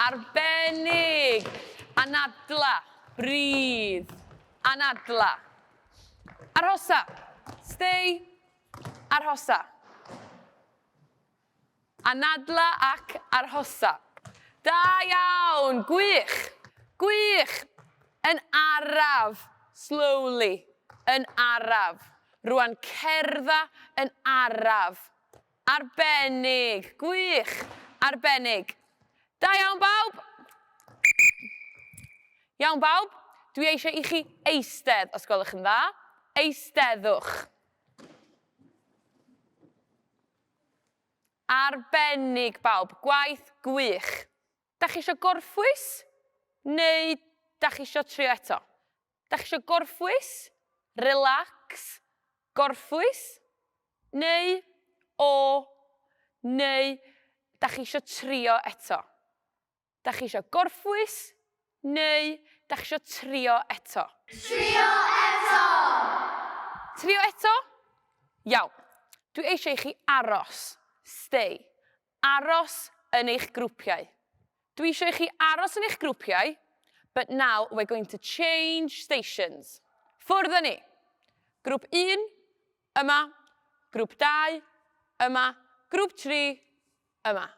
Arbennig! Anadla. Breathe. Anadla. Arhosa. Stay. Arhosa. Anadla ac arhosa. Da iawn! Gwych! Gwych! Yn araf. Slowly. Yn araf. Rwan cerdda yn araf. Arbennig! Gwych! Arbennig. Da iawn bawb! Iawn bawb, dwi eisiau i chi eistedd os gwelwch yn dda. Eisteddwch. Arbennig bawb, gwaith gwych. Da chi eisiau gorffwys neu da chi eisiau trio eto? Da chi eisiau gorffwys, relax, gorffwys, neu o, neu da chi eisiau trio eto? Da chi eisiau gorffwys neu da chi eisiau trio eto? Trio eto! Trio eto? Iawn. Dwi eisiau i chi aros. Stay. Aros yn eich grwpiau. Dwi eisiau i chi aros yn eich grwpiau, but now we're going to change stations. Ffwrdd â ni. Grwp 1, yma. Grwp 2, yma. Grwp 3, yma.